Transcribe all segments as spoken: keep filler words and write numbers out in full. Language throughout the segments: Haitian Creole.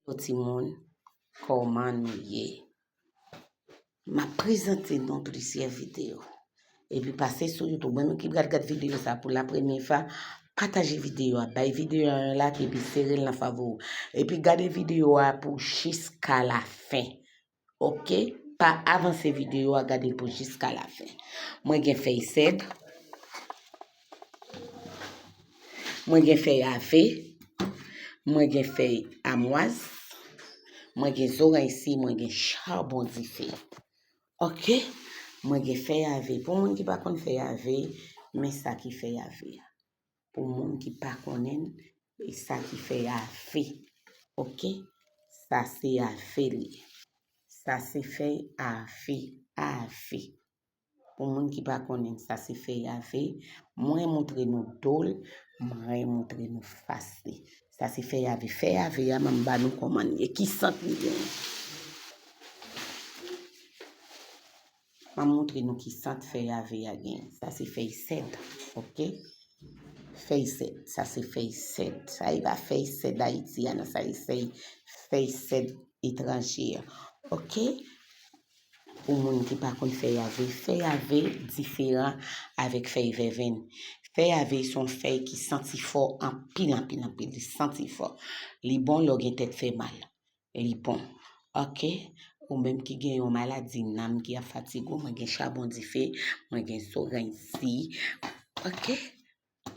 Yo timoun, kòman nou ye? M ap prezante nou plizyè videyo. Epi pase sou YouTube. Mwen menm ki pral gad videyo sa pou la premye fwa, pataje videyo a, bay videyo a yon like epi sere l nan favori w. Epi gade videyo a pou jiska la fen. Oke? Pa avanse videyo a, gade l pou jiska la fen. Mwen gen fèy sèd. Mwen gen fèy ave. Mwen gen fèy amwaz. Mwen gen zoranj si, mwen gen chabon dife. Oke? Mwen gen fèy ave. Pou moun ki pa konn fèy ave, men sa ki fèy ave a. Pou moun ki pa konnen, e sa ki fèy ave. Oke? Sa se ave li ye. Sa se fèy ave. Ave. Pou moun ki pa konnen, sa se fèy ave. Mwen moutre nou do l, mwen moutre nou fas li. Sa se fèy ave. Fèy ave a, m a ba nou kòman l ye. Ki sant li genyen? M a moutre nou ki sant fèy ave a genyen. Sa se fèy sèd, oke? Fèy sèd, sa se fèy sèd. Sa e pa fèy sèd Ayiti a, non, sa e fèy, fèy sèd etranje a, oke? Pou moun ki pa konn fèy ave, fèy ave diferan avèk fèy vèvenn. Fèy ave se yon fèy ki santi fò anpil, anpil, anpil. Li santi fò. Li bon lè w gen tèt fè mal. Li bon. Oke? Ou menm ki gen yon maladi nanm ki ap fatige w, mwen gen chabon dife, mwen gen zoranj si. Oke?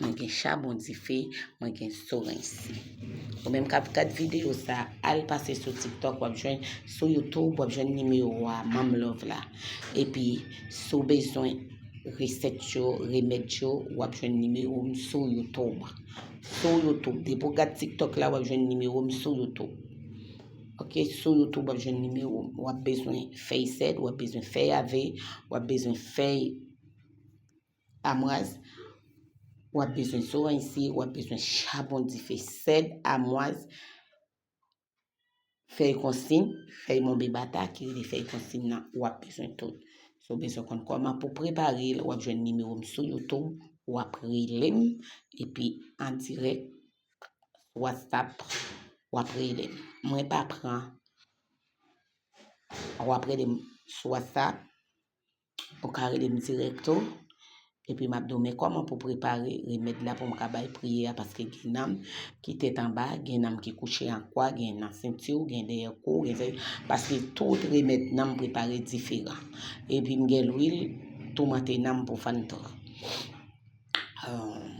Mwen gen chabon dife, mwen gen zoranj si. Ou menm k ap gad videyo sa, al pase sou TikTok, w ap jwenn, sou YouTube, w ap jwenn nimewo a, Manm Love la. Epi, si w bezwen resèt yo, remèd yo, w ap jwenn nimewo m sou YouTube. Sou YouTube. Depi w gad TikTok la, w ap jwenn nimewo m sou YouTube. Oke, sou YouTube, w ap jwenn nimewo m. W ap bezwen fèy sèd, w ap bezwen fèy ave, w ap bezwen fèy amwaz, w ap bezwen zoranj si, w ap bezwen chabon dife, sèd, amwaz, fèy konsin, fèy monbe bata ki rele fèy konsin nan, w ap bezwen tout. Si w bezwen konn kòman pou prepare l, w ap jwenn nimewo m sou YouTube, w ap rele m, epi an dirèk, WhatsApp, w ap rele m. Mwen pa pran, w ap rele m sou WhatsApp, ou ka rele m dirèk tou. Epi m ap di w men kòman pou prepare remèd la pou m ka bay priyè a, paske gen nanm ki tèt anba, gen nanm ki kouche an kwa, gen nan senti w, gen dèyè kou, gen zè, paske tout remèd nanm prepare diferan. Epi m gen lwil toumante nanm pou fann tou. Ahn.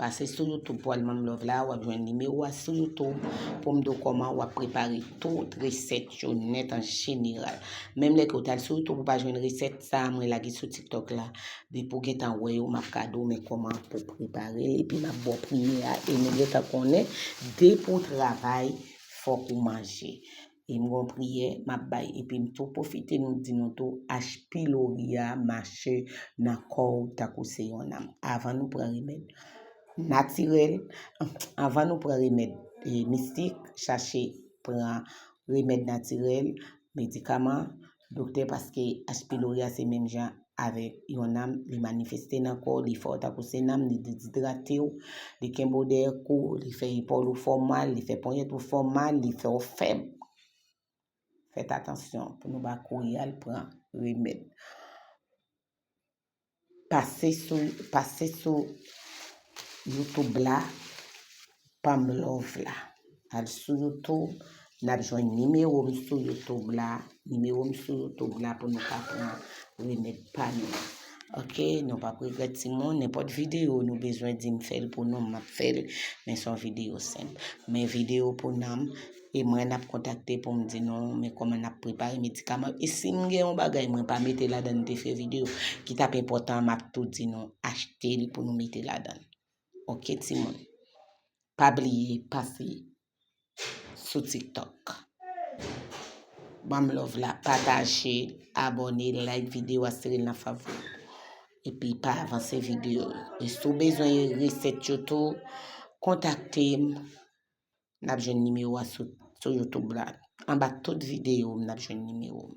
Pase sou YouTube pou al Manm Love la, w ap jwenn nimewo a sou YouTube pou m di w kòman w ap prepare tout resèt yo nèt an jeneral. Menm lè ke w t al sou YouTube, ou pa jwenn resèt sa a mwen lage sou TikTok la, depi w gentan wè yo, m ap ka di w men kòman pou prepare l, epi m ap ba w priyè a, e nou gentan konnen, depi w travay, fòk ou manje. E m gon priyè m ap bay, epi m tou pwofite nou di nou tou, H. pylori a mache nan kò w tankou se yon nanm. Avan nou pran remèd natirèl, avan nou pran remèd, e, mistik, chache pran remèd natirèl, medikaman, doktè, paske H. pylori a se menm jan avèk yon nanm, li manifeste nan kò w, li fè w tankou se nanm, li dezidrate w, li kenbe w dèyè kou, li fè epòl ou fè w mal, li fè ponyèt ou fè w mal, li fè w fèb. Fèt atansyon pou nou pa kouri al pran remèd. Pase sou, pase sou YouTube la, Manm Love la. Al sou YouTube, n ap jwenn nimewo m sou YouTube la, nimewo m sou YouTube la pou nou ka pran remèd pa nou an. Oke, nou p ap regrèt timoun, nenpòt videyo nou bezwen di m fè l pou nou, m ap fè l, men se yon videyo senp. Men videyo pou nanm, e mwen n ap kontakte pou m di nou men kòman n ap prepare medikaman. E si m gen yon bagay mwen pa mete ladan m te fè videyo ki t ap enpòtan, m ap tou di nou achte l pou nou mete ladan l. Oke, timoun. Pa bliye pase sou TikTok. Manm Love la, pataje, abòne, like videyo a, sere l nan favori. Epi pa avanse videyo yo. E si w bezwen resèt yo tou, kontakte m. N ap jwenn nimewo a sou, sou YouTube la. Anba tout videyo m, n ap jwenn nimewo m.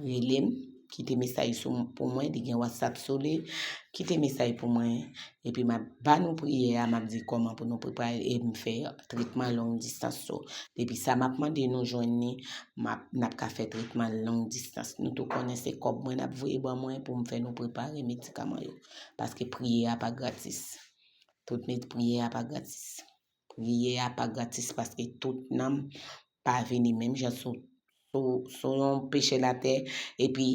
Rele m, kite mesaj sou, pou mwen, li gen WhatsApp sou li, kite mesaj pou mwen, epi m ap ba nou priyè a, m ap di kòman pou nou prepare e m fè tretman long distans. So, depi sa m ap mande nou jwenn li, m ap, n ap ka fè tretman long distans. Nou tou konnen se kòb mwen n ap voye ban mwen pou m fè nou prepare medikaman yo. Paske priyè a pa gratis. Tout met priyè a pa gratis. Priyè a pa gratis paske tout nanm pa vini menm jan sou, sou, sou yon peche latè, epi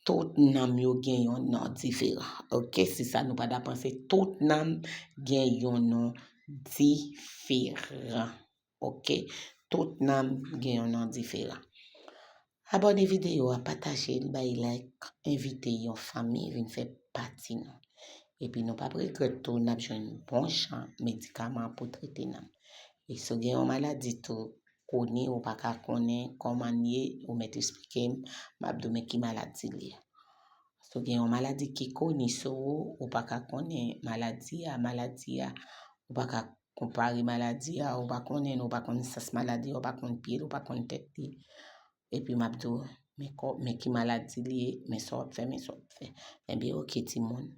tout nanm yo gen yon non diferan. Oke, se sa nou pa ta panse. Tout nanm gen yon non diferan. Oke, tout nanm gen yon non diferan. Abòne videyo a, pataje l, bay like, envite yon fanmi vin fè pati nou. Epi nou p ap regrèt tou, n ap jwenn bon jan medikaman pou trete nanm. E si w gen yon maladi tou, koni, ou pa ka konnen kòman l ye, ou mèt esplike m, m ap di w men ki maladi l ye. Si w gen yon maladi ki koni sou ou, ou pa ka konnen maladi a, maladi a, ou pa ka konpare maladi a, ou pa konnen, ou pa konn sas maladi a, ou pa konn pye l, ou pa konn tèt li. Epi m ap di w, men kò, men ki maladi l ye, men sa w ap fè, men sa w ap fè. Enben, oke, timoun,